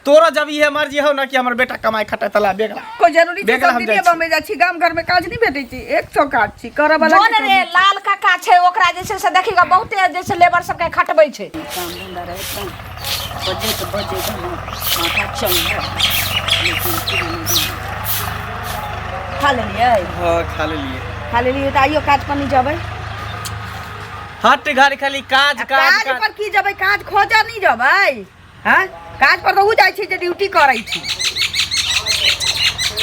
तोरा जब इहे मर्जी हो ना कि हमर बेटा कमाए खटाए तला बेगला कोई जरूरी छै बेगला सब हम दिने जाइ छी। बम्बे जाइ छी, गाम घर में काज नहीं भेटै छै। 100 काज छी करऽ वाला जोन रे लाल काका छै, ओकरा जे छै से देखी ग बहुते जे छै लेबर सबके खटबै छै। काम धंधा रहैत ने बजैत बजैत हमर माथा चंगा, लेकिन की बनेबै? खा लेलियै? हाँ, खा लेलियै। खा लेलियै तऽ आइयो काज पर नहि जेबै? हट घर खाली काज काज काज पर की जेबै? काज खोजऽ नहि जेबै? हँ, काज पर तऽ उ जाइ छै जे ड्यूटी करै छी।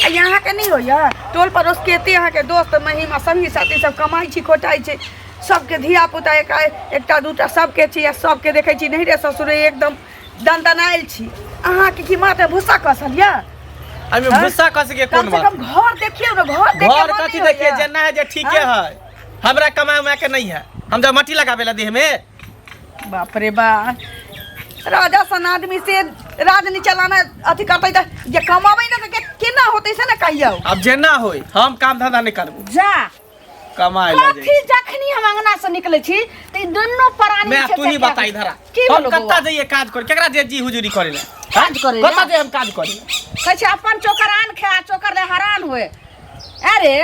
आ अहाँके नहि होइए? टोल पड़ोस के एते अहाँके दोस्त महिमा संगी साथी सब कमाइ छी खोटाइ छै, सबके धिया पुता एक एकटा दूटा सबके छै, आ सबके देखै छी नहिरे ससुरे एकदम दनदनायल छी। अहाँके की माथे भूसा कसल यऽ? अभी हँ? भूसा कस के कम कोन से बात? कम घर देखियौ ने, घर देखे घर मन कथी नहि देखिए? होइए? जेना है जे ठीके है, हमरा कमाए उमाए के नहीं है, हम जब मट्टी लगाबे ला देह में। बाप रे बा, राजा सन आदमी से राज नहीं चलाना अथी करतै तऽ जे कमाबै ने तऽ केना होतै से ने कहियौ। अब जेना होय, हम काम धंधा नहीं करबो। जा। कमाए ला कथी? जाइ। जखनी हम अंगना से निकले छी त ई दुनू प्राणी मैं छै तू ही से बता इधर आ। की हम भेलो कत्ता बौआ? जाइए काज कर, केकरा जे जी हुजूरी करे ला? काज करे ला? कत्ता जे हम काज करे? कहै छै अपन चोकर आन खाए आ चोकर ले हरान होए। अरे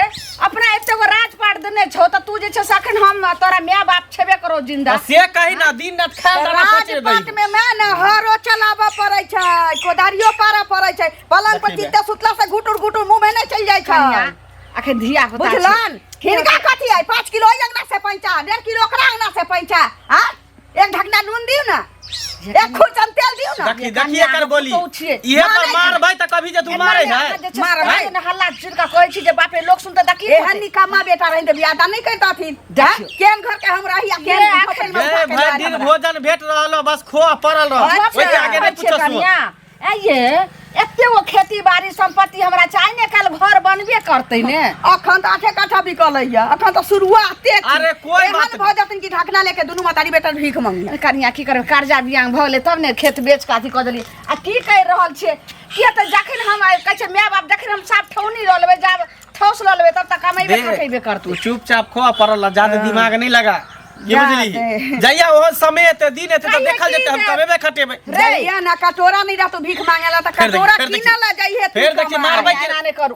अपना एते गो राजपाट देने छौ त तू जे छै से अखन हम तोरा माय बाप छेबे करो जिंदा। आ से कही ना दिन रात खाए दाना पचे राजपाट दई। में मैं ने हरो चलाबऽ पड़ै छै, कोदारियो पारऽ पड़ै छै, पलंग पर देखी बे। चित्ते सुतला से घुटुर घुटुर मुंह में नहि चलि जाइ छै। कनिया, अखन धिया पुता छै। बुझलन? हिनका कथी है? 5 किलो ओहि अंगना से पैंचा, 1.5 किलो ओकरा अंगना से पैंचा, आ एक ढकना नून दियौ ने, एक खुरचन तेल दियौ ने। देखी देखी एकर बोली। पुतोहु छियै। इहे पर मारबै त कभी जे तू मारे है। मारबै। ने हल्ला चिड़का कहै छी जे बाप रे, लोक सुनते तऽ की एहन कहतै? निकम्मा बेटा रहि तऽ बियाह दान नहि करतथिन। देखियौ। केहन घर के हम रही आ केहन ये झोपड़ी में ए उठा के भरि लायल दिन हमरा। भोजन भेट रहल हो, बस खो आ पड़ल रह। अच्छा। ओहिके आगे नहि कहै छियै पूछो। कनिया, ऐ ये एते गो खेती बाड़ी संपत्ति हमरा चाही ने, कल घर बनबे करतै ने। अखन तऽ 8 कट्ठा बिकल है, अखन तऽ शुरुआते छी। अरे कोई एहन बात भऽ जेतन कि ढकना लेके दुनू मतारी बेटा भीख मंगिया। कनिया, की करबै? कर्जा बियांग भऽ गेलै तब ने खेत बेच कऽ अथी कऽ देलियै। आ की कहि रहल छियै? किया तऽ जखन हम कहै छै माय बाप, जखन हम साफ ठौनी लऽ लेबै, जाब ठौस लऽ लेबै, तब तक कमेबे दे, खटेबे करतै। तू चुपचाप खो आ पड़ल रह, ज्यादा दिमाग नहीं लगा की जा बुझली? दे। जहिया ओहो समय एते दिन एते तऽ कहिया देखल की जेतै, हम जे- कमेबे खटेबै। रे। जइया ना कटोरा नहीं रहतो भीख मांगे ला तऽ फेर देखी, कटोरा फेर देखी। किनऽ ला जाइहे तू फेर देखी, कमाए। मारबै कि- एना नहि करू,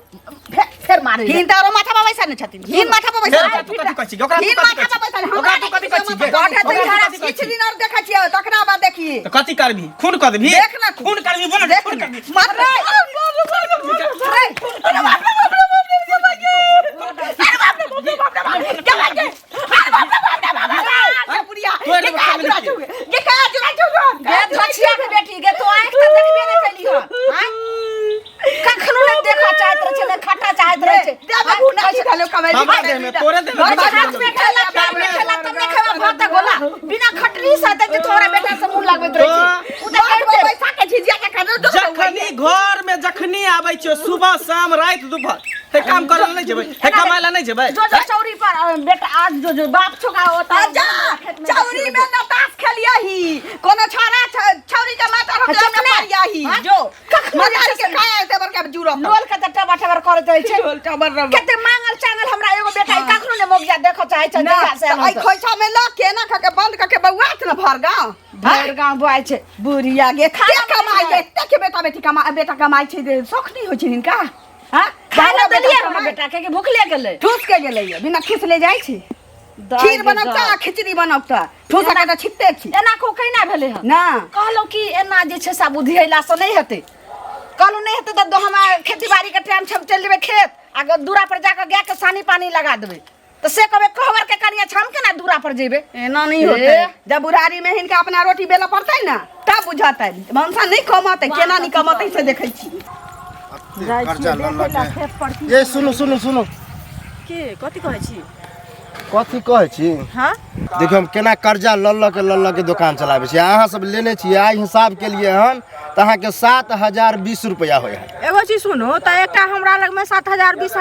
फेर फेर मारै। हिन तऽ आरो माथा पर बैसल ने छथिन, हिन माथा पर फेर बैसल। ओकरा तू कथी कहै छी? ओकरा तू हिन कथी माथा कहै पर छी? बैसल। ओकरा हमरा तू कथी कहै छी? माथा पर ओकरा बैसल। तू कथी कहै किछु छी? दिन और देखै छियै तकरा बाद देखिए। तऽ कथी करबी? खून कऽ देबही? देख ना तू। खून करबी? बोल ना, देख खून ना। करबी? मार रे। रे। अरे बाप रे बाप रे बाप रे बाप रे। अरे बाप रे बाप रे बाप रे बाप रे। क्या बात है? अरे बाप रे बाप रे बाप रे बाप रे। बुढ़िया। तोरे ये कहाँ सामने चुरा की? छुगे? ये कहाँ चुरा छुगे? गे धछिया के बेटी गे, तो आँखि तऽ देखबे नहि केली हन आँय? कखनो नहि देखऽ चाहैत रहै छै, नहि खटऽ चाहैत रहै छै। दे बाबू, ना की भेलो कमाई? हमरा देह में, तोरे देह में। घर हाथ में खेला, पैर में खेला, तब ने खेबा भात गोला। बिना खटनी से तऽ तोरा बेटा से मुंह लगबैत रहै छै। उ तऽ करिते पैसा के झिझिया के खाना। जखनी घर में जखनी आबै छियो, सुबह शाम राति दुपहर, हे काम करे ला नहीं जेबै? हे कमाए ला नहीं जेबै? जो जो चौरी पर बेटा आज जो जो बाप छोका होता जा चौरी में न ताश खेलियही, कोनो छौड़ा छौरी के माता रहते चुप ओमे ने। पड़ियही। हाँ? जो कखनो मदारी के खाए ते बड़का जुरत लोल के तऽ टबर टबर करैत रहै छै। लोल टबर रबर। कते मांगल चांगल हमरा एगो बेटा ई कखनो ने मोगिया देखऽ चाहै छै ना जहिया से तऽ एलहुँ एहि तऽ। खोइछा में ल के एना कऽ के बंद कऽ के बौआत न भर गाँव। भरि गाँव बुआइ छै। बुढ़िया गे, खाना के कमाइ बनेबै। छै? एते के बेटा बेटी कमा, बेटा कमाइ छै जे शौख नहि होइ छै हिनका? हाँ, खाय लए बाबा बेटा देलियै हमरा कमाइ। बेटा के कि भुखले गेलै? ठूस के गेलैया, बिना ठूस ले जाइ छै। खीर बनौता, खिचड़ी बनौता, ठूस के तऽ छिटते छी। एना को केना भेलै हन? ना। कहलहुँ कि एना जे छै से आब बुधियलासँ नहि हेतै। कहलहुँ नहि हेतै तऽ हम खेती बाड़ी के टाइम छै, हम चलि जेबै खेत आ दूरा पर जाकऽ गायके सानी पानी लगा देबै। तऽ से कहबै कहबर के कनिया छै, हम केना दूरा पर जेबै? एना नहि होतै। जब बुढ़ारी में हिनका अपना रोटी बेलऽ पड़तै ने तब बुझतै। मनसा नहि कमतै, केना नहि कमतै से देखै छी। कर्जा लऽ लऽ के। ए सुनू सुनू सुनू। के कथी कहै छी? कथी कहै छी? हाँ। देखियौ, हम केना कर्जा लऽ लऽ के लऽ लऽ के दोकान चलाबै छी। अहाँ सब लेने छियै, आइ हिसाब केलियै हन तऽ अहाँके 7020 रुपैआ होइ है। एगो चीज सुनू तऽ, एकटा हमरा लगमे 7020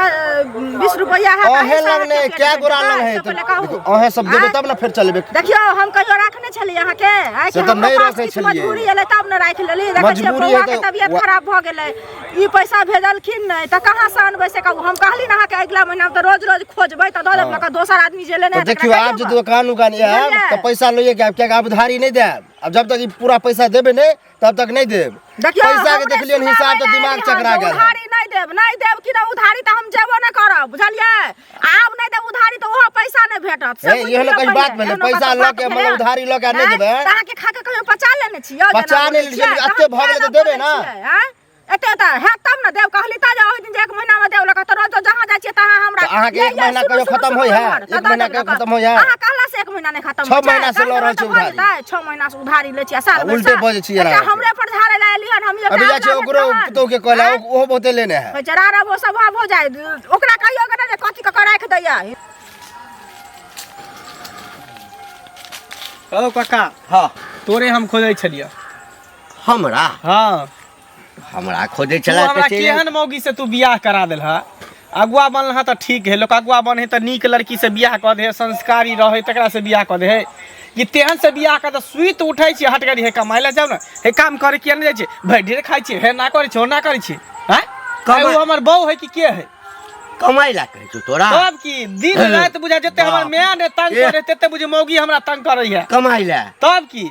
20 रुपैआ है। अहें लग नहि, कै गोरा लग है? देखियौ, अहें सब देबै तब ने फेर चलेबै। देखियौ, हम कहियो राखने छलियै अहाँके? आइ से कि तऽ हमरो नहि पास रखै किछु छलियै। मजबूरी एलै तब ने राखि लेली। देखै छियै, मजबूरी बौआ है के तऽ तबियत खराब भऽ गेलै, ई पैसा भेजलखिन नहि तऽ कहाँ से अनबै से कहू। हम कहली ने अहाँके अगिला महीना तऽ रोज रोज खोजबै तऽ दऽ देब ने। दोसर आदमी जे लेने तऽ है तकरा देखियौ, आब जे कहियौ गऽ। दोकान उकान आयब बुझलियै? तऽ पैसा लइए के आयब, कियाकि आब उधारी नहि देब। आब जब तक ई पूरा पैसा देबै नहि तब तक नहि देब। देखियौ पैसा के हमरे देखलियन हिसाब तऽ सुनाबै दिमाग लए चकरा एलियै हन गेल जे उधारी नहि देब, नहि देब कि नहि उधारी तऽ हम जेबो नहि करब, बुझलियै? आब नहि देब उधारी तऽ ओहो पैसा नहि भेटत। से हे, बुझि एहनो लियौ कहीं पहिले। बात भेलै? एहनो पैसा कतौ लऽ बात के, भेलै? मतलब उधारी लऽ के आ नहि आँय? देबै? तऽ अहाँके खा के कहियो पचा लेने छी यौ? पचा जेना नहि बोलै लेलियै, छियै, एते तहन भऽ गेलै किया तऽ देबै बोलै ने? छियै, आँय? एते तऽ हैत तब ने देब। कहली तऽ जे ओहि दिन जे एक महीनामे देब लऽ कऽ, तऽ रोज जहाँ जाइ छियै तहाँ हमरा तऽ अहाँके ये, एक ये, महीना सुनू, कहियो सुनू, खतम सुनू, होइ है? एम्हर, एक तऽ महीना दऽ कहियो देब लऽ खतम कऽ। होइ है? अहाँ कहला से एक महीना नहि खतम छओ होइ छै। महीना से लऽ कहबै रहल तऽ छी भऽ उधारी। जेतै। 6 महीना से उधारी लै छी आ साल आ भरि उल्टे साल। बजै छी एकटा अहाँ। हमरे पर झाड़े लए एलियै हन, हम एकटा अभी जाइ छी हमरा ओकरो भेटल हन। पुतोहु के कहला, आँय? ओहो बहुते लेने है। बेचारा रहो सब हो जाए, ओकरा कहियो के नहि जे कथी कऽ कऽ राखि दैया। ओ काका। हाँ। तोरे हम खोजै छलियै। हमरा? हाँ। हमरा खोजै तू छला? हमरा केहन मौगी से तू बियाह करा देलह? अगुआ बनल हँ तऽ ठीक है, लोक अगुआ बने तऽ नीक लड़की से बियाह कऽ दे, संस्कारी रहे तकरा से बियाह कऽ दे है, कि तेहन से बियाह कऽ तऽ सुति उठै छी हट करी हे कमाइ लए जाउ ने, हे काम करे किया नहि जाइ छी, भरि ढेर खाइ छी, हे ना करै छी, ओना करै छी। आँय, ओ हमर बहू है कि के है? कमाइ ला कहै छौ तोरा? तब की, दिन राति बुझा जते हमर माय ने तंग करे तेते बुझे मौगी हमरा तंग करे है। कमाइ ला? तब की,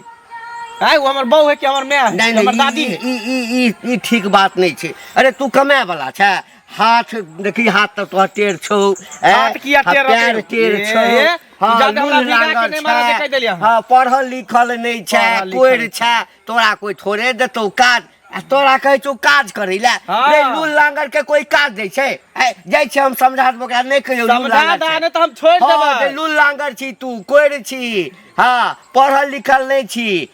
आँय, ओ हमर बहू है कि हमर माय है? नहीं, हमर नहीं, दादी है? ई ई ई ई ठीक बात नहीं छै। अरे तू कमाए वाला छै? हाथ देखी, हाथ तऽ तोहर टेढ़ छौ। ऐं? हाथ किया टेढ़ हाँ, पैर रहतै? टेढ़ ए, छौ। ए, हाँ, जादे हमरा लूल बिगाड़ के लांगर नहि मारा छै। जे कहि देलियै अहाँ। हाँ, पढ़ल लिखल नहि छै, पढ़ल लिखल कोरि नहि छै, तोरा कोइ थोड़े देतौ काज। आ तोरा कहै छौ काज करै लए? हाँ। रे लूल लांगर के कोइ काज दै छै? ऐ, जाइ छै हम समझा देबो ओकरा, नहि कहियौ लूल समझा लांगर दा छै। नहि तऽ हम छोड़ि हाँ, देबै। जे लूल लांगर छी तू, कोरि छी, हाँ, पढ़ल लिखल नहि छी,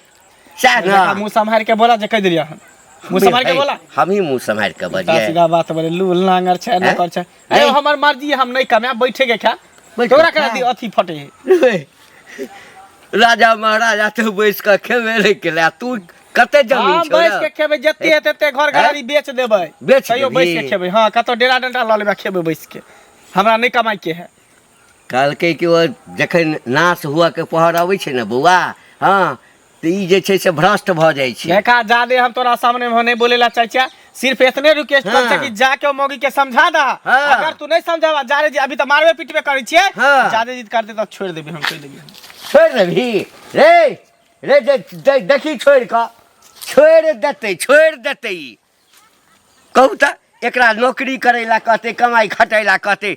सएह ने? मुँह सम्हारि के बोला जे कहि देलियै अहाँ। मुँह सम्हारि के बोला। हमही मुँह सम्हारि के सीधा बजियै? सीधा बात बोले, लूल नांगर छै, हैं? नकर छै। अरे नहीं। हमर मर्जी है, हम नहीं कमाए, बैठे के खा। बैठ तोरा के करा खा। दी अथी फटे है। राजा महाराजा तऽ बैस कऽ खेबे नहि केलै आ तू कते जमीन हम छौ बैस रे? के खेबै, जते हेतै तते घर घरारी बेच देबै। बेच तैयो बैस के देबही? खेबै। हाँ, कतौ डेरा डंटा लऽ लेबै, खेबै बैस के, हमरा नहीं कमाइ के है। कहलकै कि ओ जखन नाश हुअ के पहर अबै छै ने बौआ, हाँ, तऽ ई जे छै से भ्रष्ट भऽ जाइ छै। देखा, जादे हम तोरा सामने में नहीं बोले ला चाहे छियै, सिर्फ इतने रिक्वेस्ट कर हाँ। कि जाके ओ मौगी के समझा दा। हाँ। अगर तू नहीं समझावा, जादे जी अभी तो मारबे पीटबे करै छियै। हाँ। जादे जिद करते तो छोड़ देबी हम, कहि देबी हम। छोड़ि देबही? रे रे देखी, छोड़ि कऽ छोड़ि देतै, छोड़ि देतै ई। कहू तऽ, एकरा नौकरी करै लए कहतै, कमाइ खटै लए कहतै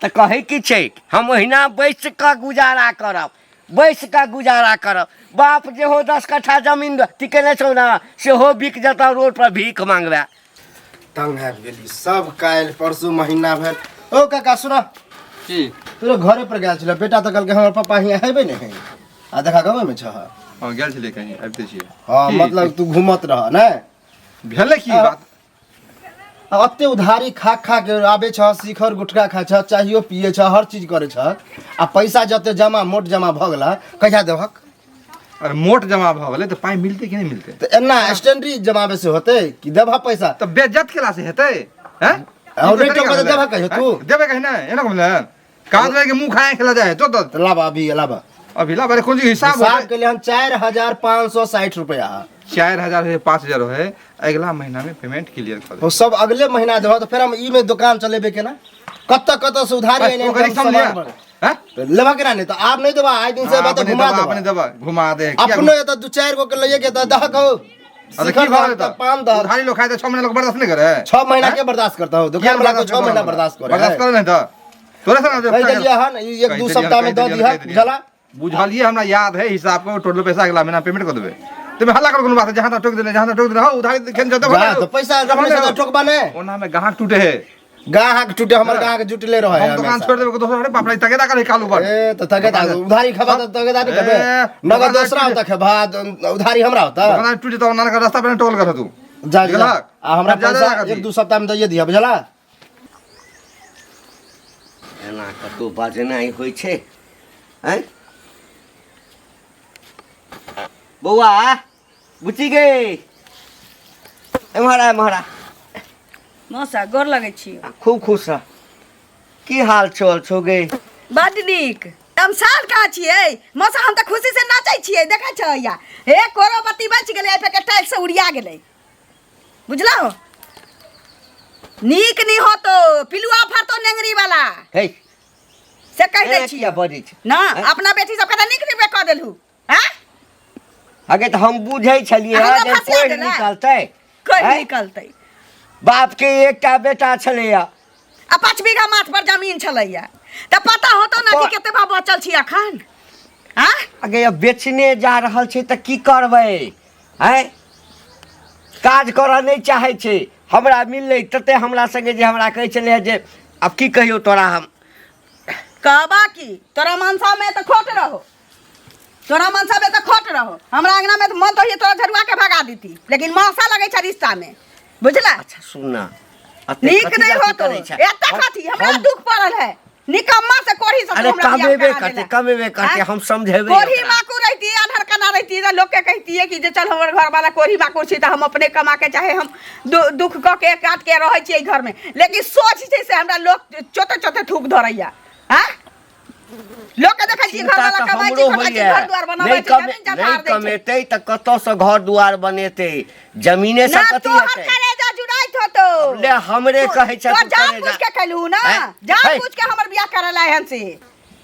तऽ कहै की छै, हम ओहिना बैस कऽ गुजारा करब, बैस कऽ गुजारा करब। बाप जेहो 10 कट्ठा जमीन टिकेने छौ ने, सेहो बिक जेतौ, रोड पर भीख मांगबै। तंग आबि गेली सब। काल्हि परसू महीना भेल। ओ काका, सुन। की? तोरे घरे पर गेल छलै बेटा तऽ कहलकै हमर पप्पा हियाँ हेबे नहि है, आ देखा गाँवे मे छह। हँ, गेल छलियै कहीं, आबिते छियै। हाँ। की? मतलब तू घूमत रह ने? भेलै की बात? आ ओते उधारी खा खा के आबै छह, शिखर गुटखा खाइ छह, चाहियो पिए छह, हर चीज करै छह, आ पैसा जते जमा मोट जमा भऽ गेला, कहिया देबहक? अरे मोट जमा भऽ गेलै तऽ पाइ मिलतै कि नहि मिलतै? तऽ एना स्टेंडरी जमाबे से होतै कि देबह पैसा? तऽ बेज्जत केला से हेतै? हैं? और ई नहीं तरीका टोकबे तऽ भेलै? देबह कहियो तू? हैं? देबै कहीं नहि, एना कहियो काज लगे मुंह खाए खेला जाए तो तऽ लाबा, अभी लाबा। अभी ला। अरे कोन चीज हिसाब हिसाब होतै? के लिए हम 4560 रुपया। 4000 है, 5000 है, अगला महीना में पेमेंट क्लियर कर वो सब अगले महीना देबह तऽ फेर हम ई में दुकान चलेबै केना? कतऽ कतऽ से उधारी दे। आनि ओकर आनि कऽ हम हिसाब लिया सामान भरबै। हैं? तऽ लेबह केना? नहि तऽ आब नहि देबह, आइ दिन से एबह तऽ अपने घुमा देबह, अपने देबह। देबह, घुमा दे। किया अपनो एतऽ दू चारि गो के लइए के तऽ दहक हो। अरे शिखर की भऽ गेलै दहक तऽ तऽ? पान दहक। उधारी लोग खाए तऽ 6 महीना लोग बर्दाश्त नहि करे? 6 महीना के बर्दाश्त करता हो? दुकान वाला को 6 महीना बर्दाश्त करे? बर्दाश्त करे नहीं तऽ तोरे से ना। कहि देलियै हन, ई एक कहि दू देलियै, सप्ताह में कहि दऽ देलियै, दिहक। कहि देलियै। बुझला? बुझलियै, हमरा याद है हिसाब को, टोटल पैसा अगला महीना पेमेंट कर देबै। তুমি हल्ला करो कोनो बात, जहाँ तक टोक देने, जहाँ तक टोक देने। हाँ, उधारी खेन जते जा तऽ पैसा रखने से तऽ ठोकबा नहि। ओना में ग्राहक टूटे है। ग्राहक टूटे, हमर ग्राहक जुटले रहे हम दुकान हमेशा। छोड़ देबै दोसर। अरे बाप रे, तगेदा करे कालू पर। ए तऽ तगेदा उधारी खेबा तऽ तगेदा नहि खेबे? ए, नगद दुकान दोसरा टूटे। होता खेबा, उधारी हमरा होता? दुकान टूटे तो ओना का रास्ता पर टोल कर तू। जा जा। बुझलक? आ हमरा ज्यादा पैसा लागत एक दू सप्ताह में दैये दिहऽ, बुझला? एना कतहु बजनाइ होइ छै? आँय बौआ, बुच्ची गे, एम्हर आ, एम्हर आ। मौसा, गोर लगै छी। खूब खुश रह। की हाल चाल छौ गे? बड्ड नीक। हम साल कहाँ छियै मौसा, हम तऽ खुशी से नाचै छियै। देखै छ हैया, हे कोरोबत्ती बचि गेलै, एहि पे के टाइल्स से उड़िया गेलै, बुझलहुँ? नीक नहि होतो, पिलुआ फरतो नेंगरी वाला। हे। से कहि दै एना छियै। किया बजै छै? ना अपना बेटी सबके तऽ नीक नीक कऽ देलहु, आँय? अगे तऽ हम बुझै छलियै हमरा हँ जे फसिया कोढ़ि देलै। निकलतै कहि आँय? निकलतै बाप के एकटा बेटा छलैया आ 5 बीघा माथ पर जमीन छलैया तऽ पता होतो ना कि कते बा बचल छी अखन आँ अगे अब बेचने जा रहल छै तऽ की करबै आँय काज करऽ नहि चाहै छै हमरा मिललै तते हमरा संगे जे हमरा कहै छलै जे आब की कहियौ तोरा हम कहबा की तोरा मनसा में तऽ खोट रहो तोरा मनसा में तऽ खोट रहो हमरा अंगना में तऽ मन तो तोरा झरुआ के भगा देती लेकिन मासा लगै छै रिश्ता में बुझला अच्छा सुन ना एते नीक कथी नहीं लए होतो करै छै? एते कथी हमरा दुख पड़ल है निकम्मा से कोढ़ी से तू अरे हमरा बियाह कमेबे करा करते देला। कमेबे करते आँय? हम समझेबे कोढ़ी ओकरा। माकू रहती अनहर कना रहती तऽ लोक के कहतियै कि जे चल हमर घर वाला कोढ़ी माकू छी तऽ हम अपने कमा के चाहे हम दुख कऽ के काट के रहै छियै घर में लेकिन सोच छै से हमरा लोक चोते चोते थूक धरैया आँ लोक के देखै छियै घर चिंता वाला तऽ कमाइ छै हमरो खोटाइ छै होइए घर दुआर बनाबै नहि छै कमे जमीन नहि जथार दै छै कमेतै तऽ कतऽसँ घर दुआर बनेतै जमीने ना से कथी तोहर हेतै करेजा जुड़ाइत होतो ले हमरे कहै छै तो तू जान करेजा। बुझ के कैलहू ना हैं? जान हैं? बुझ के हमर बियाह करल है से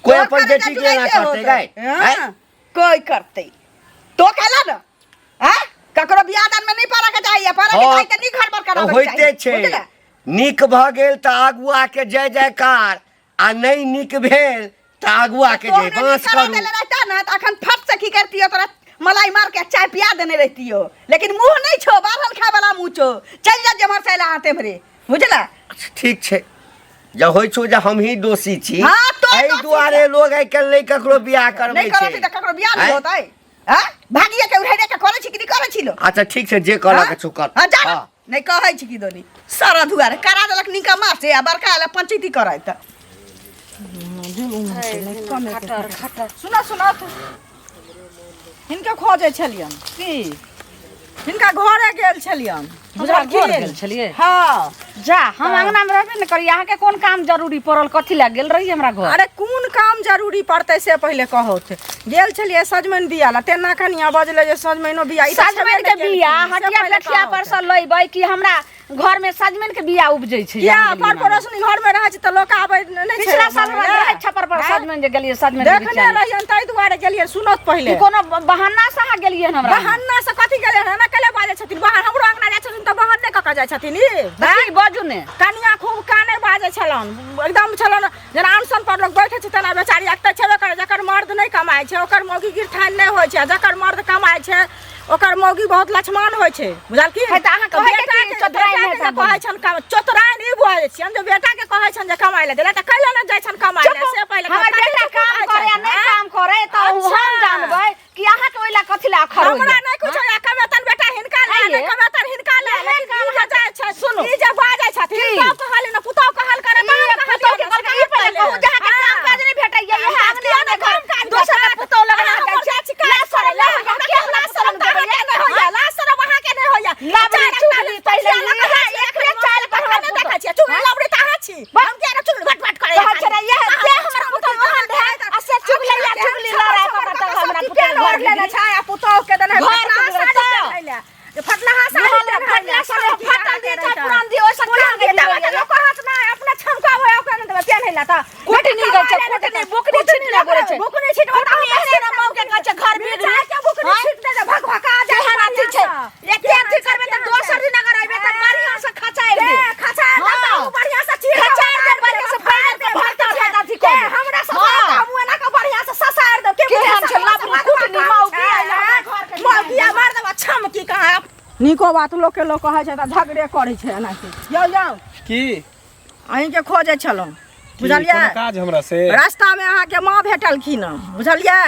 कोई तोहर अपन करेजा बेटी के एना जुड़ाइते करतै होतो। गै? हाँ, हैं? कोई करतै तो कैला ना हैं ककरो बियाह दान में नहीं पड़े के चाहिए पड़े के हाँ, चाही तऽ नीक घर पर कराबे के होइते चाही छै बुझले नीक भऽ गेल तऽ आगुआ के जय जयकार आ नहि नीक भेल तऽ आगुआ के तो जे हमरा बाँस नीक करा करू देले रहता ना तऽ अखन फट से की करतियो तोरा मलाई मार के चाय पिया देने रहतियो लेकिन मुंह नहीं छो बारहल खाए वाला मुंह छो चल जा जेम्हर से अयला हाथे मरे बुझला ठीक छै जे होइ छौ जे हमही दोषी छी हाँ, तों एहि दोषी दुआरे छह। लोग आइ काल्हि नहि ककरो बियाह करबै नहीं करो छै तऽ ककरो बियाह नहीं आँय? होतै हाँ भागिए के उड़े के करै छी कि नहीं करै छी लो अच्छा ठीक छै जे करऽ के छौ कर हाँ जा हाँ। नहीं कहै छी कि दोनी सारा दुआरे करा देलक निकम्मा से आ बड़का आयल पंचायती करै तऽ सुना सुना हिनके खोजै छलियन की हिनका घरे गेल छलियन हमरा घर गेल छलियै? हाँ जा हम अंगना में रहबे ने करी अहाँके कोन काम जरूरी पड़ल कथी लए गेल रही हमरा घर अरे कोन काम जरूरी पड़तै से पहिले कहौ गेल छलियै सजमनि बिया ला तेना कनिया बजलै जे सजमनिो बिया ई तऽ छेबे सजमनि के नहि बिया केलखिन, से हटिया पहिले पेठिया कहौ। पर से लैबै कि हमरा घर में सजमनि के बिया उपजै छै किया जान गेलियै पर ना। पड़ोसनी घर में रहै छै तऽ लोक आबै नहि छै पिछला साल हमरा मांगै रहै लए। छप्पर पर हैं? सजमनि जे गेलियै सजमनि के देखने बिचा ले। रहियन ताहि दुआरे गेलियै सुनत पहिले ई कोनो बहाना से अहाँ गेलियै हन हमरा बहाना से कथी गेलियै हन एना कैले बाजै छथिन बाहर हमरो अंगना जाइ छथिन तऽ बहाने कऽ कऽ जाइ छथिन ई तऽ की बाजू ने कनिया खूब काने बाजै छलन एकदम छलन जेना अनशन पर लोक बैठे छै तेना बेचारी एक तऽ छेबे करै जकर मर्द नहि कमाइ छै ओकर मौगी गिरथान नहि होइ छै आ जकर मर्द कमाइ छै ओकर मौगी बहुत लक्ष्मान होइ छै बुझलखिन है तऽ अहाँ तऽ कहै बेटा कि के चतुराइन बेटा है के जे तऽ कहै छन चतुराइन ई बुझै छियन जे बेटा के कहै छन जे कमाइ लए देला तऽ कैला ने जाइ छन कमाइ लए से पहिले हमर कथी बेटा लए काम कहै करे आ छन, नहि आँय? काम करे तऽ उ हम अच्छा। जानबै कि अहाँके ओहि लए कथी लए अखर होइए हमरा नहि कुछ होइए कमेतन बेटा हिनका ले आइये। नहि कमेतन हिनका ले एहन लेकिन काम ई जे जाइ छै सुनू। ई जे बाजै छथिन की? सब कहल ने पुतहु कहल करे ई तहन कहलियै पुतहु के ने, कहलकै, ई पहिले कहू जे अहाँके हाँ। काम काज नहि भेटैए इएह हाँ, अंगने किया अंगने नहि घर काम काज दोसर के भेटत? पुतहु लग अहाँ अहाँ हमर जाइ जाइ छी छी काज लाज करै शरम लए, नहि होइए, हमरा किया लाज लाज शरम शरम तऽ अहाँके देबैए? नहि होइए, लाज शरम अहाँके नहि होइए। लाबड़ी चारि चुगली एकटा पहिले लऽ कऽ इएह जाइ छी, एकरे एखन चालि पर अहाँ हमर नहि पुतहु। देखै छियै, चुगली लाबड़ी तऽ अहाँ छी। हम किया ने चुगली भट भट करैए कहै खाली। छलै, इएह अहाँ जे हमर हमर पुतहु पुतहु ओहन रहै, आ से चुगलैया चुगली लड़ाइ कऽ कऽ तऽ हमरा पुतहु घर लेने गिरी। छै आ पुतहु के देने घर फटलाहा के साड़ी तऽ। पहिरै लए। जे फटलाहा साड़ी निहाल पहिरै लए, फटला साड़ी, सब की फटल अहाँके दी चाहे रहितै। पुरान दी, ओहिसँ पुरान किया दी, देबै तऽ लोक कहत नहि, अपने छमकाबै ओकरा नहि देबै पेन्है लए तऽ। कुटनी गै छै, कुटनी, बुकनी छिटने गोरे छै। बुकनी छिटबै तऽ कुटनी एहने ने मौके कहै छै, घर बिगड़ी। मिरचाइके बुकनी हाँ? छिट देबै, भकभका जाइ केहन अथी छै? बढ़िआँसँ। एते अथी करबै तऽ दोसर दिन अगर अयबै तऽ बढ़िआँ से खचारि ए, देब। खचारि देब तऽ हाँ। अहूँ बढ़िआँ से चीर कऽ खचारि बना देब, बढ़िआँ से देब, फाड़ि देब, भरता भरता छै। अथी कऽ ए, देब। हमरा हाँ। ससारि तऽ हमहूँ एना कऽ बढ़िआँ से ससारि देब। के केहन बुझै छै, ससारि लबड़ी, कुटनी, मौगी आयल हमरा घर के मौगिया मार देब, छमकी कहाँ। नीको बात लोकके लोक कहै छै तऽ झगड़े करै छै एनाहिते। यौ यौ की अहीँके खोजै छलहुँ की, बुझलियै कोनो काज हमरा से रास्तामे अहाँके माँ भेटलखिन हँ बुझलियै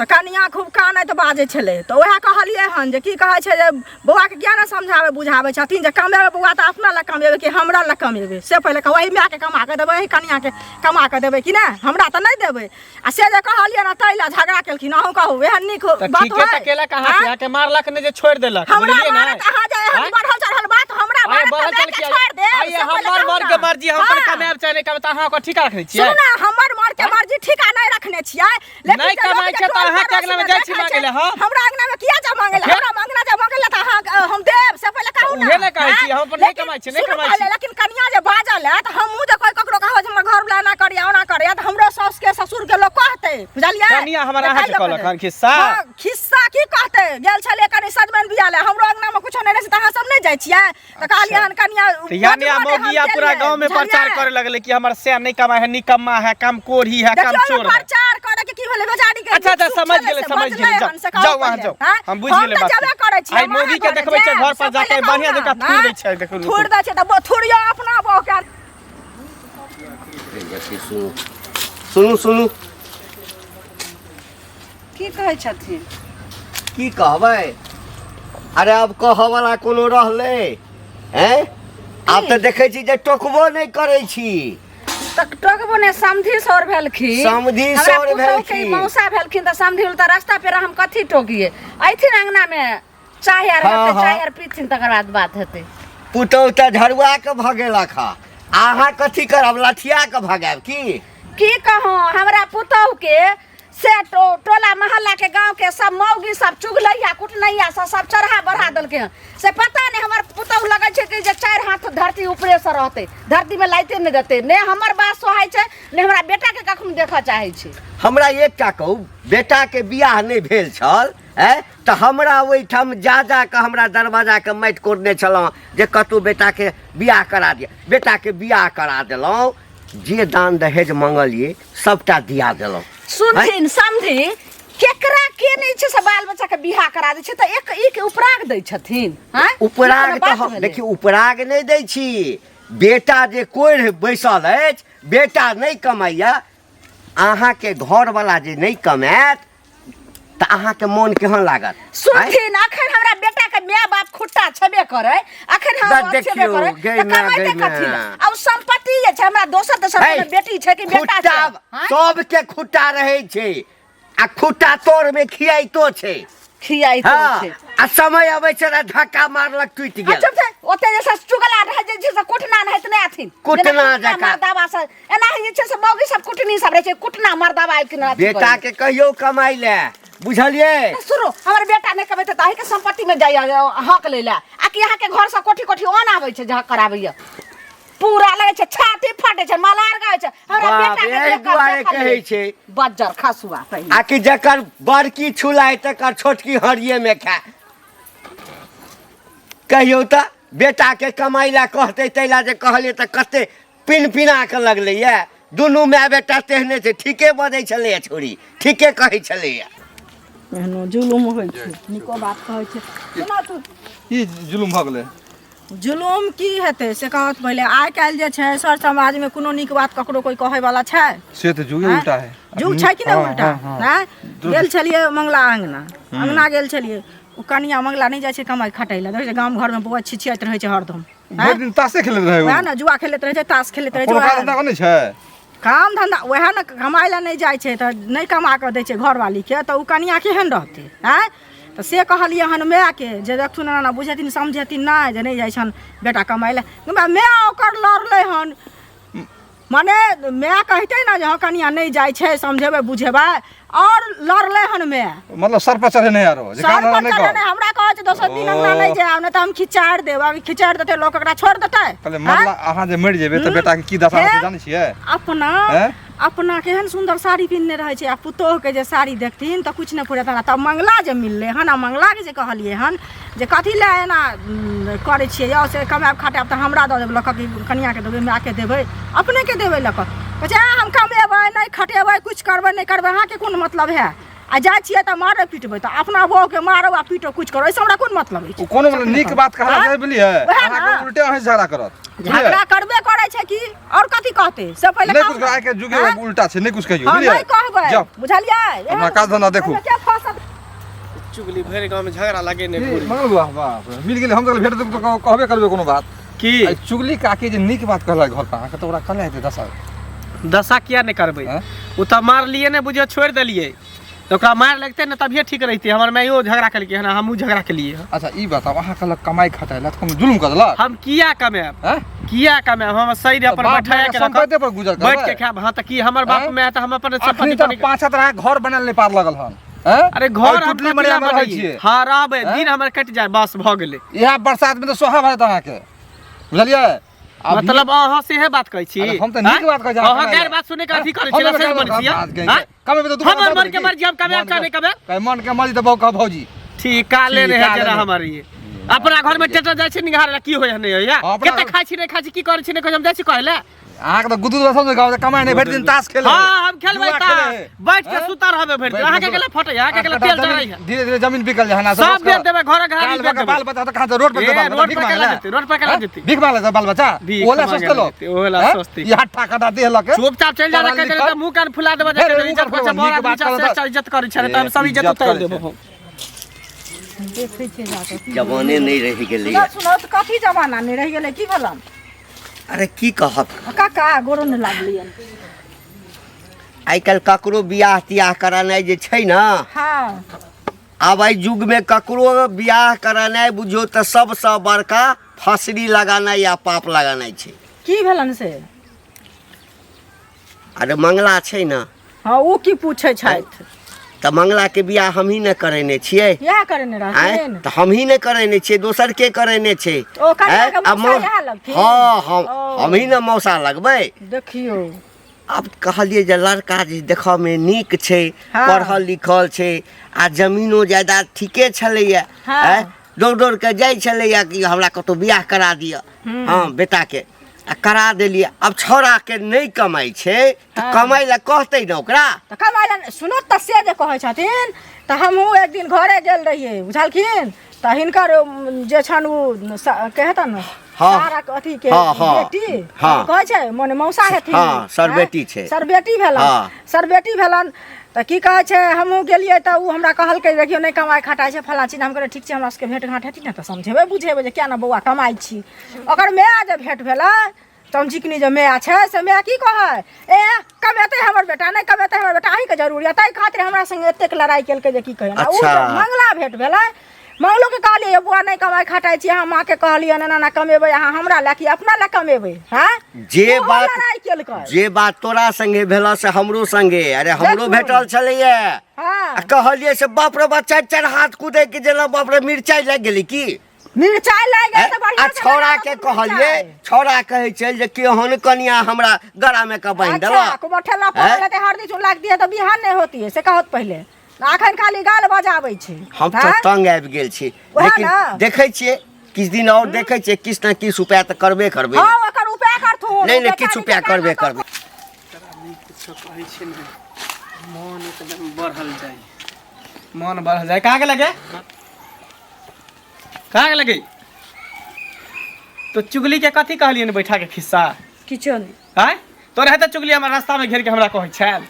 तऽ कनिया खूब कानैत बाजै छलै तऽ उएह कहलियै हन जे की कहै छै जे बौआके किया नहि समझाबै बुझाबै छथिन जे कमेबै बौआ तऽ अपना लए कमेबै कि हमरा लए कमेबै से पहिले कहू एहि मायके कमा कऽ देबै एहि कनियाके कमा कऽ देबै कि नहि हमरा तऽ नहि देबै आ से जे कहलियै ने ताहि लए झगड़ा केलखिन अहूँ कहू एहन नीक तऽ बात ठीके तऽ होइ केलक अहाँके आँय? अहाँके मारलक नहि जे छोड़ि देलक हमरा बुझलियै ने मारत अहाँ जे एहन आँय? बढ़ल चढ़ल बात हमरा आइ मारत बढ़ल तऽ चल मायके किया छोड़ि देब आइ से पहिले हमर कहू मर्द ने। के मर्जी हम अपन हाँ। कमायब चाहे नहि कमायब तऽ अहाँ ओकर ठीका रखने छियै सुनू ने हमर मर्द के मर्जी ठीका नहि रखने छियै लेकिन नहि जे लोक कमाइ जे छै तऽ टोल अहाँके पड़ोस अङ्गनामे मे जाइ छी देखै माँगै छै, लए, हम? हमरा अंगना में किया जा मांगे लए फेर? हमरा अंगना जा मांगे लए तऽ अहाँ हम देब से पहिले कहू ने उहे ने कहै छी, आँय? हम अपन नहि लेकिन कमाइ छी, नहि सुनू कमाइ पहिले, छी। लेकिन कनिया जे बाजल है तऽ हमहूँ जे कोइ ककरो कहब जे हमर घर वाला एना करैया ओना करैया तऽ हमरो साउस के ससुर के लोक कहतै बुझलियै कनिया हमर तऽ अहाँके काल्हि कहलक हन खिस्सा? हाँ, खिस्सा की की कहतै गेल छलियै कनि सजमनि बिया ले हमरो अंगना में कुछो नहि रहै छै तऽ अहाँ सब नहि जाइ छियै तऽ कहलियै हन कनिया तऽ यानी आ मौगिया पूरा गांव में प्रचार करे लगले कि हमर से नहीं कमाए है निकम्मा है काम कोढ़ी है काम देखियौ चोर है प्रचार करे के की भेलै बेचारी के अच्छा, अच्छा, दुख सुख समझ छलै गेलै, से समझ बजलै गेलै, जाउ, हन, से कहू जाउ, अहाँ पहिले, जाउ। आँय? हम बुझि हम गेलै तऽ बात जेबे करै छी आइ हम मौगी के अहाँ देखबै छै घरे घर पर जायब, जाके से बढ़िआँ पहिले जकाँ कहू थूरि ने, दै छै, देखू, रुकू। थूरि दै छै तऽ थुरियौ अपना बहू के सुनू सुनू सुनू की कहै छथिन की कहबै अरे आब कहऽवला कोनो रहलै हैं आब तऽ देखै छी जे टोकबो नहि करै छी तऽ टोकबो नहि समधि सौर भेलखिन समधि हमरा सौर पुतोहु के भेलखिन। मौसा भेलखिन तऽ समधि तऽ रास्ता पेरा हम कथी टोकिए अयथिन अंगनामे चाय आर हँ, हेतै हँ। चाय आर पीथिन तकर बाद बात हेतै पुतहु तऽ झरुआ कऽ भगेलक हँ अहाँ कथी करब लठिया कऽ भगायब की की कहूँ हमरा पुतोहु के से टोला मोहल्ला के गांव के सब मौगी सब चुगलैया कुटनैया सब सब चढ़ा बढ़ा देलकै हन से पता नहि हमर पुतोहु लगै छै कि जे चारि हाथ धरती ऊपरे से रहतै धरती में लाइते नहि देतै ने हमर बात सोहाइ छै ने हमरा बेटा के कखनो देखऽ चाहै छै हमरा एकटा कहू बेटाके बियाह नहि भेल छल आँय तऽ हमरा ओहिठाम जा जा कऽ हमरा दरवाजाके माटि कोड़ने छलहुँ जे कतहु बेटाके बियाह करा दिअ बेटाके बियाह करा देलहुँ जे दान दहेज मंगलियै सबटा दिया देलहुँ सुनथिन समझी केकरा के नहि छै से बाल बच्चा के बियाह करा दै छै तऽ एक एक उपराग दै छथिन आँय? उपराग ई कोनो तऽ बात हम भेलै? देखियौ उपराग नहि दै छी बेटा जे कोढ़ि बैसल अछि बेटा नहि कमाइया अहाँके घरवला जे नहि कमायत तऽ अहाँके मोन केहन लागत आँय? सुनथिन अखन हमरा बेटा के माय बाप खुट्टा छेबे करे अखन हम द छेबे देखियौ, करे गै तऽ माय, कमेतै गै कथी लए? माय। आ उ संपत्ति जे छै हमरा दोसर तेसर है, कोनो बेटी छै कि बेटा छै खुट्टा आँय? सबके खुट्टा रहै छै आ खुट्टा तोड़ में खियाइतो छै खियाइतो हाँ छै आ समय अबै छै तऽ धक्का मारलक टूटि गेल अच्छा छै ओते जे छै चुगला रहै जे छै से कुटना नहि नहि अथिन कुटना जेना जकाँ। मर्दावा से एना जे छै से मौगी सब कुटनी सब रहै छै कुटना मर्दावा आबि के अथी बेटा के कहियो कमाइ ले बुझलियै करैए। सुनू हमर बेटा नहि कमेतै तऽ अहीके संपत्ति में जाइए हक लै लए आ कि अहाँके घर से कोठी कोठी अन्न आबै छै जे हक कराबैए पूरा लगै छै छाती फटै छै मलार गाय छै हमरा बाप बेटा रे, के एहि देखल दुआरे देखल कहै छै बज्जर खसुआ पहिने आ कि जकर बड़की छुलाय तकर छोटकी हरिये में खाय कहियौ तऽ बेटाके कमाइ लए कहतै ताहि लए जे कहलियै तऽ कते पिन पिना कऽ लगलैए दुनू माय बेटा तेहने छै ठीके बजै छलैए छोरी ठीके कहै छलैए एहनो जुलुम होइ छै नीको बात कहै छै सुना तू की जुलुम भऽ गेलै जुलुम की हेतै से कहत पहिले आइ काल्हि जे छै सर समाजमे कोनो नीक बात ककरो कोइ कहैवला छै से तऽ जुगे उल्टा है जुग छै कि नहि हाँ, उल्टा हाँ, हाँ। आँय गेल छलियै मंगला अङ्गना अङ्गना गेल छलियै ओ कनिया मंगला नहि जाइ छै कमाइ खटै लए देखै छै गाम घरमे बौआ छिछियाइत रहै छै हरदम भरि दिन तासे खेलैत रहै ओ। वएह ने जुआ खेलैत रहै छै ताश खेलैत रहै छै कोनो काज वएह धंधा नहि छै काम धंधा वएह ने कमाइ लए नहि जाइ छै तऽ नहि कमा कऽ दै छै घरवालीके तऽ ओ कनिया केहन रहतै आँय तऽ से कहलियै हन मायके जे देखथुन एना एना बुझेथिन समझेथिन नहि जे नहि जाइ छनि बेटा कमाइ लए माय ओकर लड़लै हन मने माय कहितै ने जे हँ कनिया नहि जाइ छै समझेबै बुझेबै आओर लड़लै हन माय मतलब सर पर चढ़े नहि आरो जे सर काम धंधा पर नहि चढ़े कर नहि हमरा कहै छै दोसर दिन अंगना नहि जायब नहि तऽ हम खिचारि देब अगर खिचारि देतै लोक एकरा छोड़ि देतै कहले मरला अहाँ जे मरि जेबै तऽ बेटा के की दशा हेतै जानै छियै अपना हैं? अपना केहन सुन्दर साड़ी पिन्हने रहै छै आ पुतोहुके जे साड़ी देखथिन तऽ किछु नहि फुरेतनि तब मंगला जे मिललै हन आ मंगलाके जे कहलियै हन जे कथी लए एना करै छियै यौ से कमायब खटायब तऽ हमरा दऽ देबै लऽ कऽ कि कनिआँके देबै मायके देबै अपनेके देबै लऽ कऽ कहै छै आँय हम कमेबै नहि खटेबै किछु करबै नहि करबै अहाँके कोन मतलब है आ जाइ छियै तऽ मारबै पिटबै तऽ अपना बहूके मारू आ पीटो किछु करू एहिसँ हमरा कोन मतलब अछि ओ कोनो मतलब नीक बात कहला आँय? से बुझलियै वएह अहाँके ने। उल्टे अहीं झगड़ा करत बुझलियै? झगड़ा करबे करै छै कि आओर कथी कहतै से पहिले नहि कहू कुछ ने। आइ के जुगे आँय? उल्टा छै नहि कुछ कहियौ हँ बुझलियै नहि कहबै जाउ बुझलियै अपना काज धंधा देखू। एहिमे के फँसत चुगली भरि गाँव में झगड़ा लगे ने की, मंगल बाबा बाप रे, मिल गेलै हम तऽ भेट देब तऽ कहबे करबै कोनो बात की आ चुगली काकी जे नीक बात कहलक घर पर अहाँके तऽ ओकरा कहले हेतै दशा दशा किया नहि करबै आँय? ओ तऽ मारलियै ने बुझियौ छोड़ि देलियै तऽ ओकरा मारि लगतै ने तभिए ठीक रहितै हमर माइयो झगड़ा केलकै हन हमहूँ झगड़ा केलियै हन अच्छा ई बताउ अहाँ कहलक कमाइ खटाइ लए तऽ कोनो जुलुम कऽ देलक हम किया कमायब आँय? किया कमायब हम शरीर तऽ अपन बाप बैठाए मायके के रखब सम्पत्ति पर गुजर करबै बैठ के खायब हँ तऽ की हमर बाप आँय? माय तऽ हम अपन अखनी सम्पत्ति तऽ पर पाँच हाथ अहाँ घर बनायल नहि पार लगल हन आँय? अरे घर और हम टुटली कथी मरिया लए मे रहै बनैयै? छियै हँ रहबै आँय? दिन हमर कटि जाय बस भऽ गेलै इएह बरसात मे तऽ सोहा भऽ जायत अहाँके बुझलियै अभी- मतलब अहाँ सेहे बात कहै छी अरे हम तऽ नीक आँय? बात कहै छी, अहाँ अहाँ गैर बात सुनै के अथी करै हम छी नहि से गैर बनै बात छी कहै आँय? कमेबै तऽ दू हमर दऽ मन के देबै मर्जी हम कमायब की? चाहे नहि कमायब मन के मर्जी तऽ बहु कह भौजी ठीक काले ठीक, रहे काले जरा नहि। हमर ई अपना घर में टेटर जाइ छी निहारे ला की होय नहीं होय हाँ, अपना कते खाइ छी नहीं खाइ छी की करै छी नहीं करै छी, हम जाइ छी कहै ले अहाँके तऽ गुदू रसम गाँव कमाइ नहि भरि दिन ताश खेले हाँ हम खेलबै जुआ ताश खेले है। बैठ के हैं? सुता रहबै भरि दिन बैठ अहाँके के गेला फटे अहाँके गेला आठ तेल कट्ठा जरै जमीन- धीरे धीरे जमीन बिकल जाइ है सब बेच देबै घरे घरारी बाल बेच बच्चा देबै बाल बच्चा तऽ कहाँ से रोड पर ए, बाल बच्चा रोड भीख पर मांगे केला ला? जेतै, रोड पर केला हैं? जेतै? भीख मांगे ला बाल बच्चा भीख ओला मांगे सोचते ला लोग जेतै, ओला हैं? सोचतै। ई हट्ठा कट्ठा देह लके चुपचाप चलि जा पढ़ल रखे लिखल। तऽ मुँह कान फुला देबै हे रे, मुँह इज्जत कान बच्चा फुलाबै, बड़ नीक आदमी बात छै, करत। श्रेष्ठ इज्जत करै छै तऽ हम सब इज्जत इज्जत उतारि करै देबो छै। हम देखै छियै जाकऽ जमाने नहि रहि गेलैए सुनो सुनो तऽ कथी जमाना नहि रहि गेलै की भेलन अरे की कहब काका गोरो नहि लागलियन आइ काल्हि ककरो बियाह तियाह करेनाइ जे छै ने हँ आब एहि युगमे ककरो बियाह करेनाइ बुझियौ तऽ सबसँ बड़का फसरी लगानाइ या पाप लगानाइ छै की भेलन से अरे मंगला छै ने हँ ओ की पूछै छथि तऽ मंगलाके बियाह हमही ने करेने छियै इएह करेने आँय रहथिन तऽ हमही ने करेने छियै दोसर के करेने छै ओ कनियाँके आँय? आ मौसा इएह लगथिन? हँ हम ओ। हमही ने मौसा लगबै देखियौ आब कहलियै जे लड़का जे देखऽमे नीक छै हँ। पढ़ल लिखल छै आ जमीनो जायदाद ठीके छलैया हँ। आँय दौड़ दौड़ कऽ जाइ छलैया कि हमरा कतहु बियाह करा दिअ हँ बेटाके आ करा देलियै आब छौड़ाके नहि कमाइ छै तऽ कमाइ लए कहतै ने ओकरा तऽ कमाइ लए सुनत तऽ से जे कहै छथिन तऽ हमहूँ एक दिन घरे गेल रहियै बुझलखिन तऽ हिनकर जे छनि ओ के हेतनि हँ। सारा अथी के हँ, हँ। बेटी हँ। कहै छै मने मौसा हेथिन हँ, सरबेटी छै। सरबेटी भेलन हँ। सरबेटी भेलन तऽ की कहै छै हमहूँ गेलियै तऽ ओ हमरा कहलकै देखियौ नहि कमाइ खटाइ छै फलाँ चीज हम कहलियै ठीक छै हमरा सबके भेँट घाँट हेतै ने तऽ समझेबै बुझेबै जे किया ने बौआ कमाइ छी ओकर माय जे भेँट भेलै चमचिकनी जे माय छै से माय की कहै ए कमेतै हमर बेटा नहि कमेतै हमर बेटा अहीँके जरूरी है ताहि खातिर हमरा संगे एतेक लड़ाइ केलकै जे की कहै ओ अच्छा। जे मंगला भेँट भेलै मंगलोके कहलियै यौ बौआ नहि कमाइ खटाइ छी अहाँ माँके कहलियै एना एना कमेबै अहाँ हमरा लए कि अपना लए कमेबै हँ जे ओहो बात लड़ाइ केलकै जे बात तोरा संगे भेल से हमरो संगे अरे हमरो देखू। भेटल छलैया हँ आ कहलियै से बाप रे बाप चारि चारि हाथ कुदै के जेना बाप रे मिरचाइ लागि गेलै की मिरचाइ लागि गेल तऽ आ बढ़िआँ से छौड़ा बना के देलक कहलियै मिरचाइ। छौड़ा कहै छै जे केहन कनिया हमरा गरा में के बान्हि अच्छा देलक कुमार ठेला हैं? पड़ल रहतै हरदी चून लागि दिए तऽ बिहान नहि होती है से कहत पहिले अखन खाली गाल बजाबै छै हम तऽ हैं? तंग आबि गेल छी वएह लेकिन ने। देखै छियै किछु दिन आओर देखै छियै किछु ने किछु उपाय तऽ करबे करबै हँ ओकर उपाय करथुन नहि ओ नहि किछु बेचारीके उपाय करबे कान करबै किछो कहै छै ने मन एकदम बढ़ल जाइ मन बढ़ल जाइ कहाँ गेलै गे कहाँ गेलै गे तो चुगली के कथी कहलियै ने बैठा के खिस्सा किछो नहि आँय तोरे हेतै चुगली हमर रास्ता में घेर के हमरा कहै छल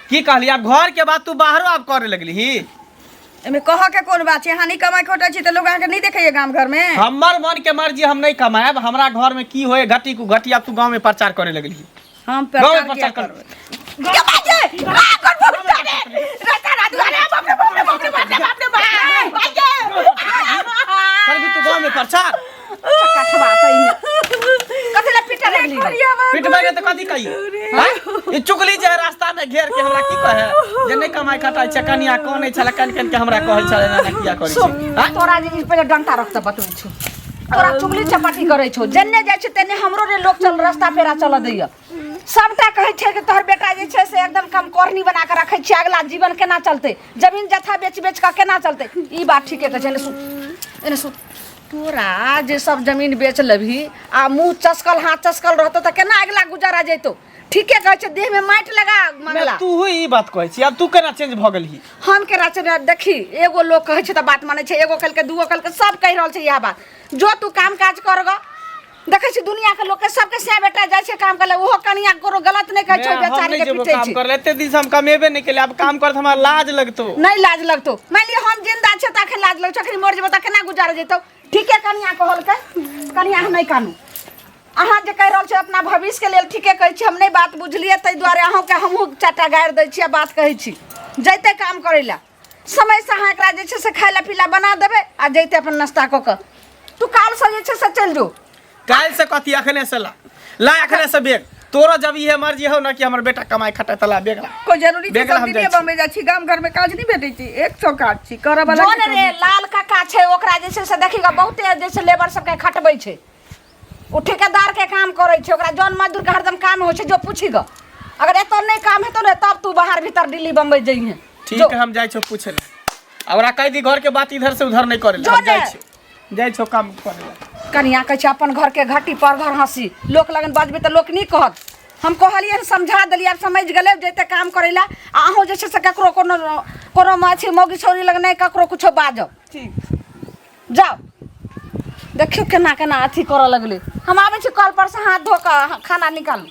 की कहली आब घर के बात तू बाहरो आब करे लगली एहिमे कहऽ के कोन बात छै अहाँ नहि कमाइ खटै छी तऽ लोक अहाँके नहि देखैया गाम घरमे हमर मन के मर्जी हम नहीं कमाएब हमरा घर में की होए घटी कु घटी आब तू गांव में प्रचार करे लगली हम गांव में प्रचार प्रचार किया कर करबै के बाजे आ कोन बहुत रे रास्ता रात अरे बाप रे बाप रे बाप रे बाप रे बाप रे बाप बाजे करबी तू गांव में प्रचार कठवा सही में कथी ला पीटे लगली रे? पिटबै तऽ कथी कही आँय? ई चुगली जे है रास्ता में घेर के हमरा की कहे जे नहीं कमाई खटाई छै कनिया कनै छलै कन कन के हमरा कहै छलै एना एना किया करै सुन, छै आँय? तोरा जे ई पहिले डंटा रख तऽ बतबै छौ तोरा चुगली चपाटी करै छौ जेन्ने जाइ छै तेन्ने हमरो रे लोक चल रास्ता पेरा चलऽ दैया सबटा कहै छै कि तोहर बेटा जे छै से एकदम कम करनी बना कऽ रखै छै अगला जीवन केना चलतै जमीन जथा बेच बेच कऽ केना चलतै ई बात ठीके कहै छै एने सुन एने सुन तोरा जे सब जमीन बेच लेबही आ मुँह चसकल हाथ चसकल रहतौ तऽ केना अगला गुजारा जैतौ ठीके कहै छै देहमे माटि लगा मंगला तू ई बात कहै छी आब तू केना चेंज भऽ गेलही हम केना चेंज देखी एगो लोक कहै छै तऽ बात मानै छै एगो कहलकै दूगो कहलकै सब कहि रहल छै इएह बात जो तू काम काज कर गऽ देखै छी दुनिया के लोक के सबके सएह बेटा जाइ छै काम करे ओहो कनिया कोनो गलत नहि कहै छै हम बेचारी नहि के जेबो पीटै काम छै करले एते दिन से हम कमेबे नहि केलियै आब काम करत हमरा लाज लगतो नहि लाज लगतौ मानि लिअ हम जिंदा छै तऽ अखन लाज लगतौ अखन मरि जेबौ तऽ केना गुजारा जेतौ ठीके कनिया कहलकै कनिया अहाँ नहि कानू अहाँ जे कहि रहल छी अपना भविष्यके लेल ठीके कहै छी हम नहि बात बुझलियै ताहि दुआरे अहूँके हमहूँ चारिटा गारि दै छी आ बात कहै छी जैते काम करै लए समयसँ अहाँ एकरा जे छै से खाय लए पी लए बना देबै आ जैते अपन नाश्ता कऽ कऽ तू काल्हिसँ जे छै से चलि जो काल्हि से कथी अखने से ला ला अखने से बेग तोरो जब इहे मर्जी हो ना कि हमर बेटा कमाई खटाई तला बेग ला कोई जरूरी छै बेगला सब हम दिने जाइ छी। बम्बई जाइ छी गाम घर में काज नहीं भेटै छै 100 काज छी करऽ वाला जोन रे लाल काका छै ओकरा जे छै से देखी गऽ बहुते जे छै लेबर सबके खटबै छै ओ ठेकेदार के काम करै छै ओकरा जन मजदूर के हरदम काम होइ छै जो पूछी गऽ अगर एतऽ नहि काम हेतौ ने तब तू बाहर भीतर दिल्ली बम्बई जइहे ठीक है हम जाइ छौ पूछे ला आ ओकरा कहि दी घर के बात इधर से उधर नहीं करे जो जाइ ने। छी जाइ छौ काम करे ला। कनिया कहै छै अपन घरके घटी पर घर हँसी लोक लगन बजबै तऽ लोक नहि कहत हम कहलियै हन समझा देलियै आब समझि गेलै जैते काम करै लए आ अहूँ जे छै से ककरो कोनो कोनो अथी मौगी छौरी लग नहि ककरो कुछो बाजब ठीक जाउ देखियौ केना केना अथी करऽ लगलै हम आबै छी कल पर से हाथ धो कऽ खाना निकालू।